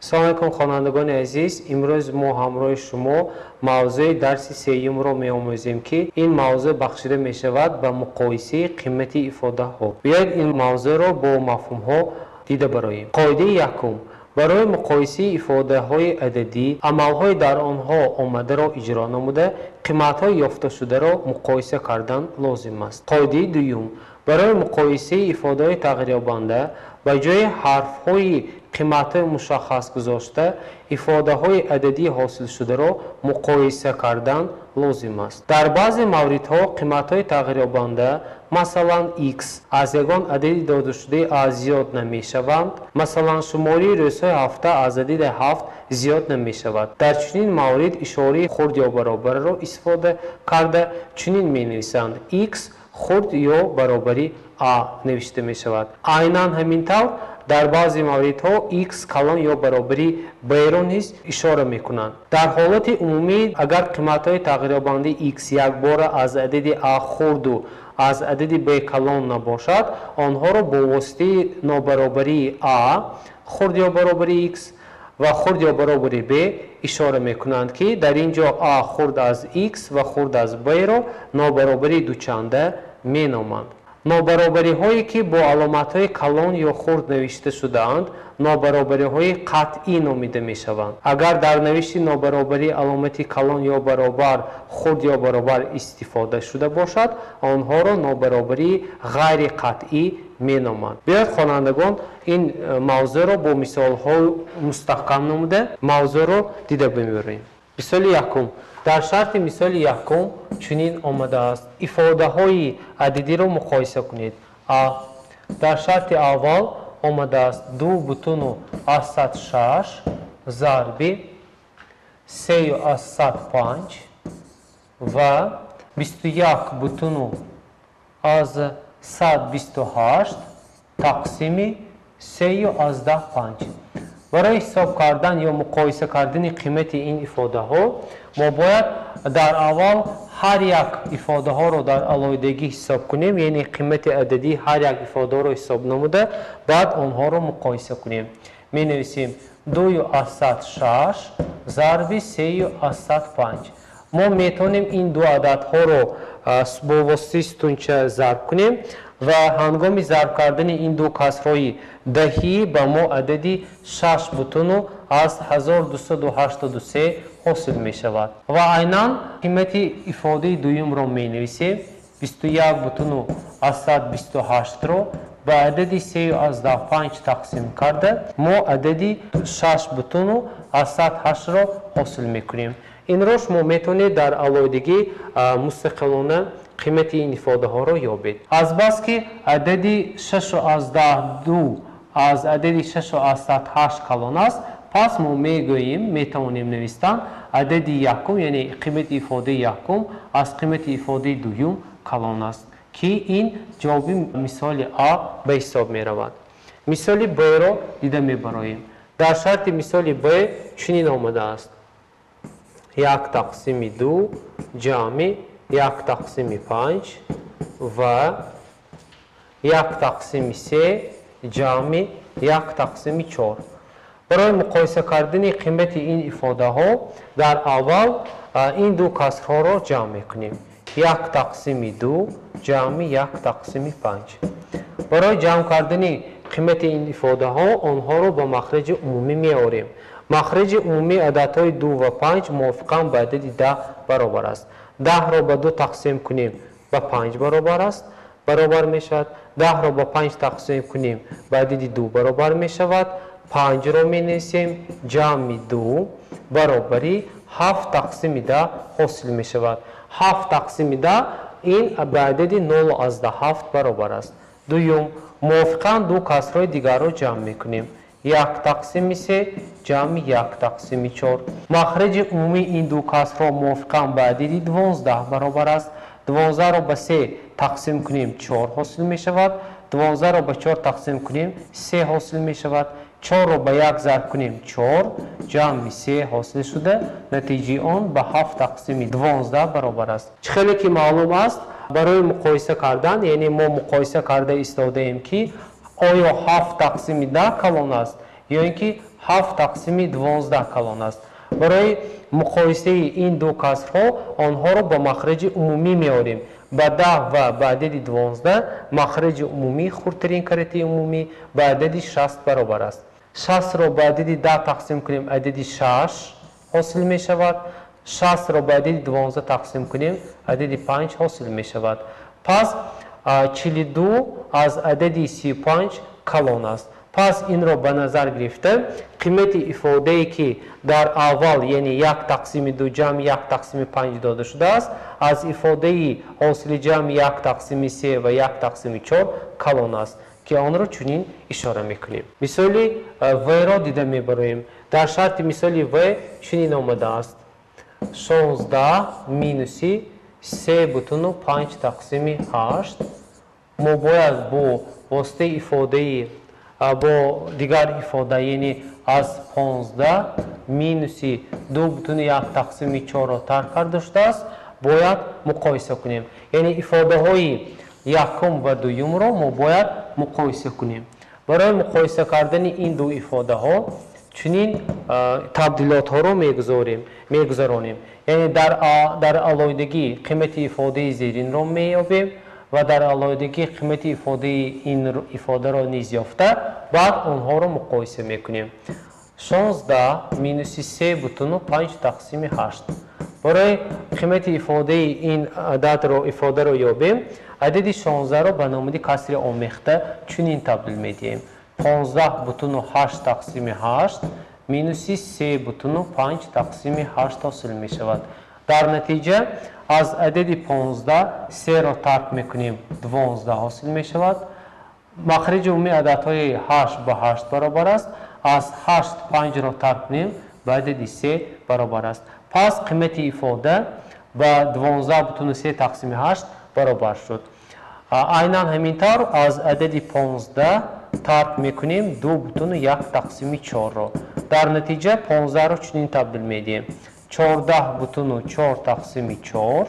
Салом алейкум, хонандагони азиз. Имрӯз мо ҳамроҳи шумо мавзӯи дарси сеюмро меомӯзем, ки ин мавзӯъ бахшида мешавад ба муқоисаи қимати ифодаҳо. Биёед, ин мавзӯъро бо мафҳумҳо дида бароем. Қоидаи якум: барои муқоисаи ифодаҳои ададӣ амалҳои дар онҳо омадаро иҷро намуда, қиматҳои ёфташударо муқоиса кардан лозим аст. Қоидаи дуюм: барои муқоисаи ифодаҳои тағйирёбанда ба ҷои ҳарфҳои қиматҳои мушаххас гузошта, ифодаҳои ададӣ ҳосилшударо муқоиса кардан лозим аст. Дар баъзе мавридҳо қиматҳои тағйирёбанда, масалан x, аз ягон адади додашудаи а зиёд намешаванд. Масалан, шумораи рӯзҳои ҳафта аз адади 7 зиёд намешавад. Дар чунин маврид ишораи хурд ё баробарро истифода карда, чунин менависанд: x хурд ё баробари а навишта мешавад. Айнан ҳамин тавр дар баъзе мавридҳо x калон ё баробари b-ро низ ишора мекунанд. Дар ҳолати умумӣ, агар қиматҳои тағйирёбандаи x якбора аз адади а хурду аз адади b калон набошад, онҳоро бо воситаи нобаробарии а хурд ё баробари x ва хурд ё баробари b ишора мекунанд, ки дар ин ҷо а хурд аз x ва хурд аз b-ро нобаробарии дучанда меноманд. Нобаробариҳое, ки бо аломатҳои калон ё хурд навишта шудаанд, нобаробариҳои қатъӣ номида мешаванд. Агар дар навишти нобаробарӣ аломати калон ё баробар, хурд ё баробар истифода шуда бошад, онҳоро нобаробарии ғайриқатъӣ меноманд. Биёед, хонандагон, ин мавзӯъро бо мисолҳо мустаҳкам намуда, мавзӯъро дида бимебарем. Мисоли якум. Дар шарти мисоли якум чунин омадааст: ифодаҳои ададиро муқоиса кунед. А: дар шарти аввал омадааст 2,6 зарби 3,5 ва 21,128 тақсими 3,5. Барои ҳисоб кардан ё муқоиса кардани қимати ин ифодаҳо мо бояд дар аввал ҳар як ифодаҳоро дар алоҳидагӣ ҳисоб кунем, яъне қимати ададии ҳар як ифодаҳоро ҳисоб намуда, баъд онҳоро муқоиса кунем. Менависем 2,6 зарби 3,5. Мо метавонем ин ду ададҳоро бо воситаи сутунча зарб кунем ва ҳангоми зарб кардани ин ду касрҳои даҳӣ ба мо адади 6,1283 ҳосил мешавад. Ва айнан қимати ифодаи дуюмро менависем: 21,128-ро ба адади 3,5 тақсим карда, мо адади 6,8-ро ҳосил мекунем. Инро шумо метавонед дар алоҳидагӣ мустақилона қимати ин ифодаҳоро ёбед. Азбаски адади 6,2 аз адади 6,8 калон аст, пас мо мегӯем, метавонем навистан: адади якум, яъне қимати ифодаи якум аз қимати ифодаи дуюм калон аст, ки ин ҷавоби мисоли а ба ҳисоб меравад. Мисоли б-ро дида мебароем. Дар шарти мисоли б чунин омадааст: 1 тақсими 2 ҷамъи 1 тақсими 5 ва 1 тақсими 3 ҷамъи 1 тақсими 4. Барои муқоиса кардани қимати ин ифодаҳо дар аввал ин ду касрҳоро ҷамъ мекунем: 1 тақсими 2 ҷамъи 1 тақсими 5. Барои ҷамъ кардани қимати ин ифодаҳо онҳоро ба махраҷи умумӣ меорем. Махраҷи умумии ададҳои 2 ва 5 мувофиқан ба адади 10 баробар аст. 10-ро ба 2 тақсим кунем, ба 5 баробар аст, баробар мешавад. 10-ро ба 5 тақсим кунем, ба адади 2 баробар мешавад. 5-ро менависем, ҷамъи 2 баробари 7 тақсими 10 ҳосил мешавад. 7 тақсими 10 ин ба адади 0,7 баробар аст. Дуюм, мувофиқан ду касрҳои дигарро ҷамъ мекунем: 1 тақсими 3 ҷамъи 1 тақсими 4. Махраҷи умумии ин ду касрҳо мувофиқан ба адади 12 баробар аст. 12-ро ба 3 тақсим кунем, 4 ҳосил мешавад. 12-ро ба 4 тақсим кунем, 3 ҳосил мешавад. 4-ро ба 1 зарб кунем, 4 ҷамъи 3 ҳосил шуда, натиҷаи он ба 7 тақсими 12 баробар аст. Чӣ хеле ки маълум аст, барои муқоиса кардан, яъне мо муқоиса карда истодаем, ки оё 7 тақсими 10 калон аст ё ин ки 7 тақсими 12 калон аст. Барои муқоисаи ин ду касрҳо онҳоро ба махраҷи умумӣ меорем. Ба 10 ва ба адади 12 махраҷи умумӣ, хурдтарин карати умумӣ, ба адади 60 баробар аст. 60-ро ба адади 10 тақсим кунем, адади 6 ҳосил мешавад. 60-ро ба адади 12 тақсим кунем, адади 5 ҳосил мешавад. Пас 42 аз адади 35 калон аст. Пас инро ба назар гирифта, қимати ифодае ки дар аввал, яъне 1 тақсими 2 ҷамъ 1 тақсими 5 дода шудааст, аз ифодаи ҳосили ҷамъ 1 тақсими 3 ва 1 тақсими 4 калон аст, ки онро чунин ишора мекунем. Мисоли В-ро дида мебароем. Дар шарти мисоли В чунин омадааст: 16 минуси 3,5 тақсими 8. Мо бояд бо воситаи ифодаи бо дигар ифода, яъне аз 15 минуси 2,1 тақсими 4-ро тарк карда шудааст, бояд муқоиса кунем. Яъне ифодаҳои якум ва дуюмро мо бояд муқоиса кунем. Барои муқоиса кардани ин ду ифодаҳо чунин табдилотҳоро мегузаронем. Яъне дар алоҳидагӣ қимати ифодаи зеринро меёбем ва дар алоҳидагӣ қимати ифодаи ин ифодаро низ ёфта, баъд онҳоро муқоиса мекунем. 16 минуси 3,5 тақсими 8. Барои қимати ифодаи ин ададро ифодаро ёбем, адади 16-ро ба намуди касри омехта чунин табдил медиҳем: 15,8 тақсими 8 минуси 3,5 тақсими 8 ҳосил мешавад. Дар натиҷа аз адади 15 3-ро тарк мекунем, 12 ҳосил мешавад. Махраҷи умумии ададҳои 8 ба 8 баробар аст. Аз 8 5-ро тарк кунем, ба адади 3 баробар аст. Пас қимати ифода ба 12,3 тақсими 8 баробар шуд. Айнан ҳамин тавр аз адади 15 тарк мекунем 2,1 тақсими 4-ро. Дар натиҷа 15-ро чунин табдил медиҳем: 14,4 тақсими 4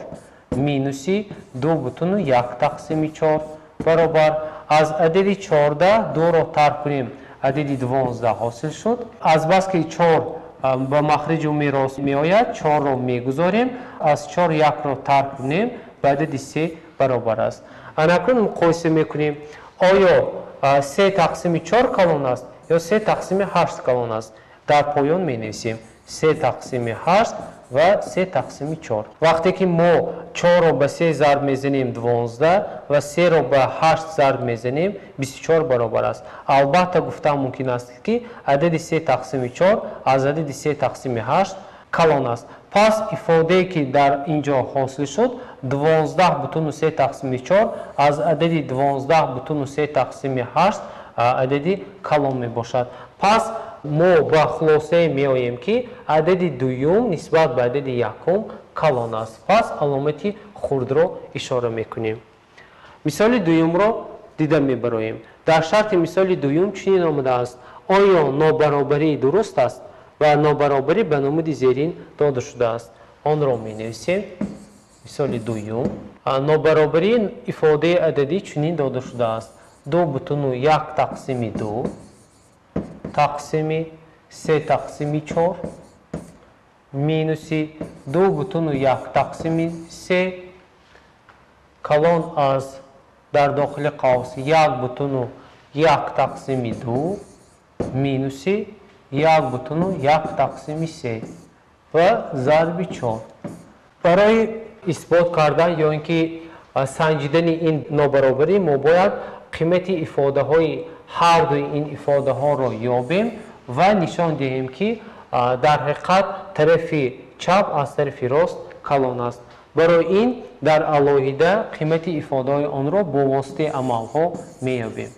минуси 2,1 тақсими 4 баробар. Аз адади 14 2-ро тарк кунем, адади 12 ҳосил шуд. Азбаски 4 ба махраҷи умумӣ рост меояд, 4-ро мегузорем. Аз 4 1-ро тарк кунем, ба адади 3 баробар аст. Анакун муқоиса мекунем, оё 3 тақсими 4 калон аст ё 3 тақсими 8 калон аст. Дар поён менависем 3 тақсими 8 ва 3 тақсими 4. Вақте ки мо 4-ро ба 3 зарб мезанем, 12, ва 3-ро ба 8 зарб мезанем, 24 баробар аст. Албатта гуфтан мумкин аст, ки адади 3 тақсими 4 аз адади 3 тақсими 8 калон аст. Пас ифодае ки дар ин ҷо ҳосил шуд, 12,3 тақсими 4 аз адади 12,3 тақсими 8 адади калон мебошад. Пас мо ба хулосае меоем, ки адади дуюм нисбат ба адади якум калон аст. Пас аломати хурдро ишора мекунем. Мисоли дуюмро дида мебароем. Дар шарти мисоли дуюм чунин омадааст: оё нобаробарӣ дуруст аст? Ва нобаробарӣ ба намуди зерин дода шудааст. Онро менависем. Мисоли дуюм. Нобаробарии ифодаи ададӣ чунин дода шудааст: 2,1 тақсими 2 тақсими 3 тақсими 4 минуси 2,1 тақсими 3 калон аз дар дохили қавс 1,1 тақсими 2 минуси 1,1 тақсими 3 ва зарби 4. Барои исбот кардан ё ин ки санҷидани ин нобаробарӣ мо бояд қимати ифодаҳои ҳар дуи ин ифодаҳоро ёбем ва нишон диҳем, ки дар ҳақиқат тарафи чап аз тарафи рост калон аст. Барои ин дар алоҳида қимати ифодаҳои онро бо воситаи амалҳо меёбем.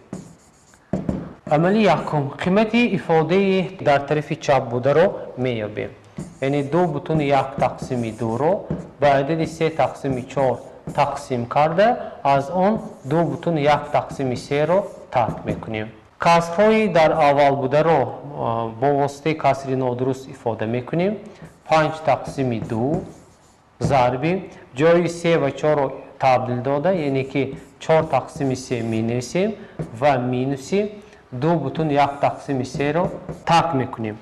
Амали якум: қимати ифодаи дар тарафи чап бударо меёбем. Яъне 2,1 тақсими 2-ро ба адади 3 тақсими 4 тақсим карда, аз он 2,1 тақсими 3-ро тарк мекунем. Касрҳои дар аввал бударо бо воситаи касри нодуруст ифода мекунем. 5 тақсими 2 зарби ҷои 3 ва 4-ро табдил дода, яъне ки 4 тақсими 3 менависем ва минуси 2,1 тақсими 3-ро тарк мекунем.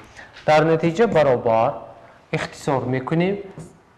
Дар натиҷа баробар ихтисор мекунем.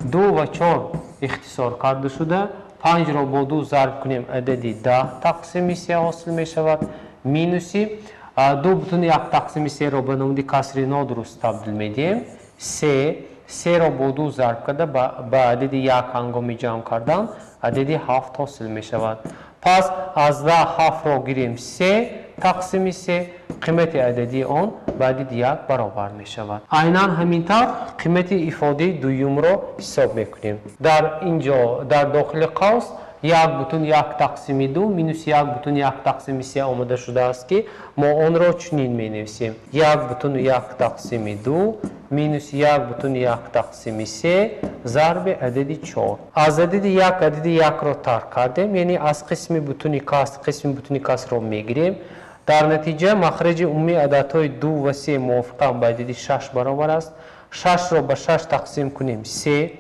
2 ва 4 ихтисор карда шуда, 5-ро бо 2 зарб кунем, адади 10 тақсими 3 ҳосил мешавад. Минуси 2,1 тақсими 3-ро ба намуди касри нодуруст табдил медиҳем. 3, 3-ро бо 2 зарб карда ба адади 1 ҳангоми ҷамъ кардан адади 7 ҳосил мешавад. Пас аз 10 7-ро гирем, 3 тақсими 3, қимати ададии он ба адади 1 баробар мешавад. Айнан ҳамин тавр қимати ифодаи дуюмро ҳисоб мекунем. Дар ин ҷо дар дохили қавс 1,1 тақсими 2 минус 1,1 тақсими 3 омада шудааст, ки мо онро чунин менависем: 1,1 тақсими 2 минус 1,1 тақсими 3 зарби адади 4. Аз адади 1 адади 1-ро тарк кардем, яъне аз қисми бутуни каср қисми бутуни касрро мегирем. Дар натиҷа махраҷи умумии ададҳои 2 ва 3 мувофиқан ба адади 6 баробар аст. 6-ро ба 6 тақсим кунем 3,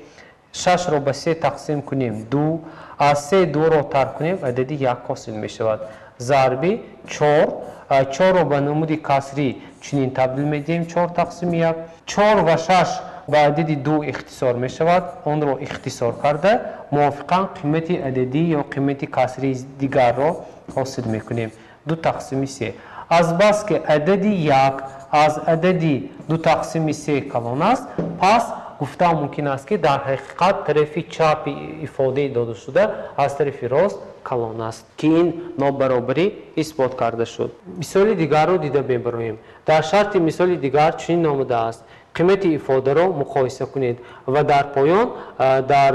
6-ро ба 3 тақсим кунем 2, аз 3 2-ро тарк кунем, адади 1 ҳосил мешавад. Зарби 4, 4-ро ба намуди касрӣ чунин табдил медиҳем: 4 тақсими 1. 4 ва 6 ба адади 2 ихтисор мешавад, онро ихтисор карда мувофиқан қимати ададӣ ё қимати касрии дигарро ҳосил мекунем: 2 тақсими 3. Азбаски адади 1 аз адади 2 тақсими 3 калон аст, пас гуфтан мумкин аст, ки дар ҳақиқат тарафи чапи ифодаи додашуда аз тарафи рост калон аст, ки ин нобаробарӣ исбот карда шуд. Мисоли дигарро дида мебароем. Дар шарти мисоли дигар чунин омадааст: қимати ифодаро муқоиса кунед ва дар поён дар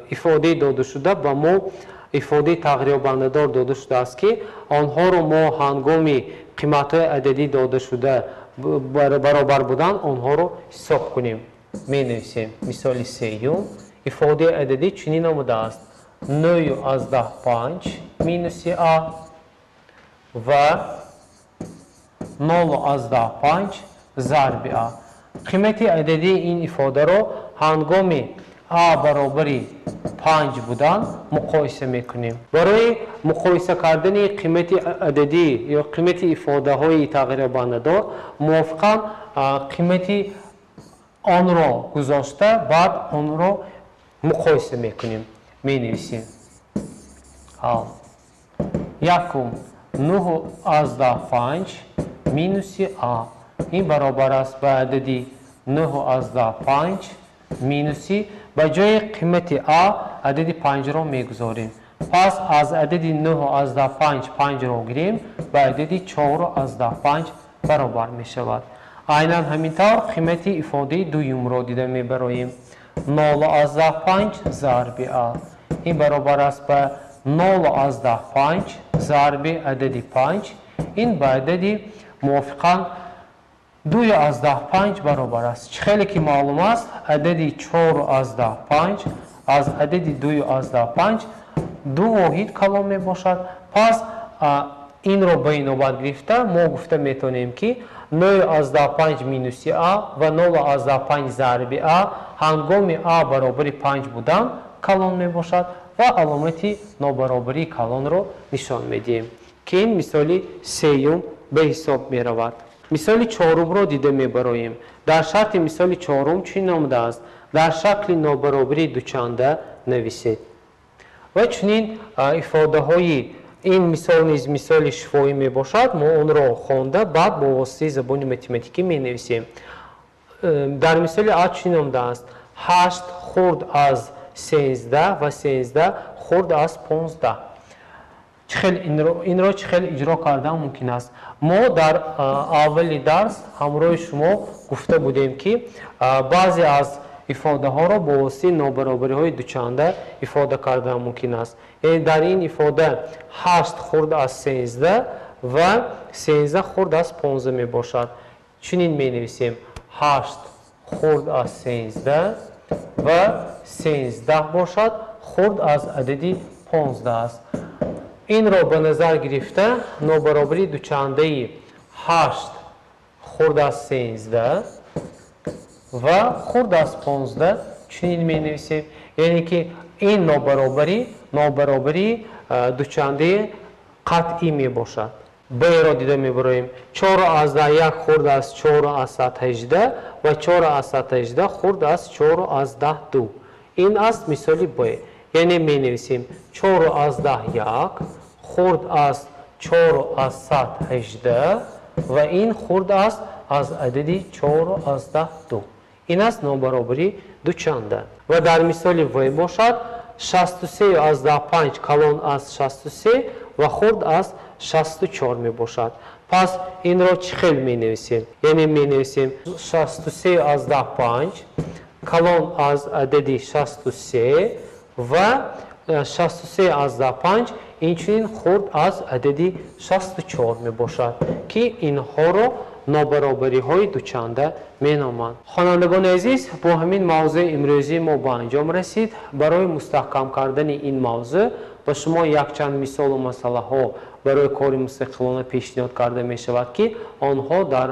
ифодаи додашуда ба мо ифодаи тағйирёбандадор дода шудааст, ки онҳоро мо ҳангоми қиматҳои ададӣ додашуда баробар будан онҳоро ҳисоб кунем. Менависем мисоли сеюм. Ифодаи ададӣ чунин омадааст: 9,5 минуси а ва 0,5 зарби а. Қимати ададии ин ифодаро ҳангоми а баробари 5 будан муқоиса мекунем. Барои муқоиса кардани қимати ададӣ ё қимати ифодаҳои тағйирёбандадор мувофиқан қимати онро гузошта, баъд онро муқоиса мекунем. Менависем: якум 9,5 минуси а ин баробар аст ба адади 9,5 минуси ба ҷои қимати а адади 5-ро мегузорем. Пас аз адади 9,5 5-ро гирем, ба адади 4,5 баробар мешавад. Айнан ҳамин тавр қимати ифодаи дуюмро дида мебароем. 0,5 зарби а ин баробар аст ба 0,5 зарби адади 5, ин ба адади мувофиқан 2,5 баробар аст. Чӣ хеле ки маълум аст, адади 4,5 аз адади 2,5 ду воҳид калон мебошад. Пас инро ба инобат гирифта мо гуфта метавонем, ки 9,5 минуси а ва 0,5 зарби а ҳангоми а баробари 5 будан калон мебошад ва аломати нобаробарии калонро нишон медиҳем, ки ин мисоли сеюм ба ҳисоб меравад. Мисоли чорумро дида мебароем. Дар шарти мисоли чорум чунин омадааст: дар шакли нобаробарии дучанда нависед. Ва чунин ифодаҳои ин мисол низ мисоли шифоӣ мебошад. Мо онро хонда, баъд бо воситаи забони математикӣ менависем. Дар мисоли а чунин омадааст: 8 хурд аз 13 ва 13 хурд аз 15. Инро чӣ хел иҷро кардан мумкин аст? Мо дар аввали дарс ҳамроҳи шумо гуфта будем, ки баъзе аз ифодаҳоро бо воситаи нобаробариҳои дучанда ифода кардан мумкин аст. Яъне дар ин ифода 8 хурд аз 13 ва 13 хурд аз 15 мебошад. Чунин менависем: 8 хурд аз 13 ва 13 бошад хурд аз адади 15 аст. Инро ба назар гирифта нобаробарии дучандаи 8 хурд аз 13 ва хурд аз 15 чунин менависем. Яъне ки ин нобаробарӣ дучандаи қатъӣ мебошад. Б-ро дида мебароем. 4,1 хурд аз 4,18 ва 4,18 хурд аз 4,2. Ин аст мисоли Б. Яъне менависем 4,1 хурд аз 4,18 ва ин хурд аст аз адади 4,2. Ин аст нобаробарии дучанда. Ва дар мисоли В бошад 63,5 калон аз 63 ва хурд аз 64 мебошад. Пас инро чӣ хел менависем? Яъне менависем 63,5 калон аз адади 63 ва 63,5 инчунин хурд аз адади 64 мебошад, ки инҳоро нобаробариҳои дучанда меноманд. Хонандагони азиз, бо ҳамин мавзӯи имрӯзии мо ба анҷом расид. Барои мустаҳкам кардани ин мавзӯъ ба шумо якчанд мисолу масъалаҳо барои кори мустақилона пешниҳод карда мешавад, ки онҳо дар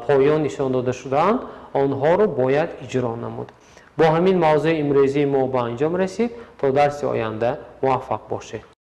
поён нишон дода шудаанд. Онҳоро бояд иҷро намуд. Бо ҳамин мавзӯи имрӯзии мо ба анҷом расид. То дарси оянда муваффақ бошед.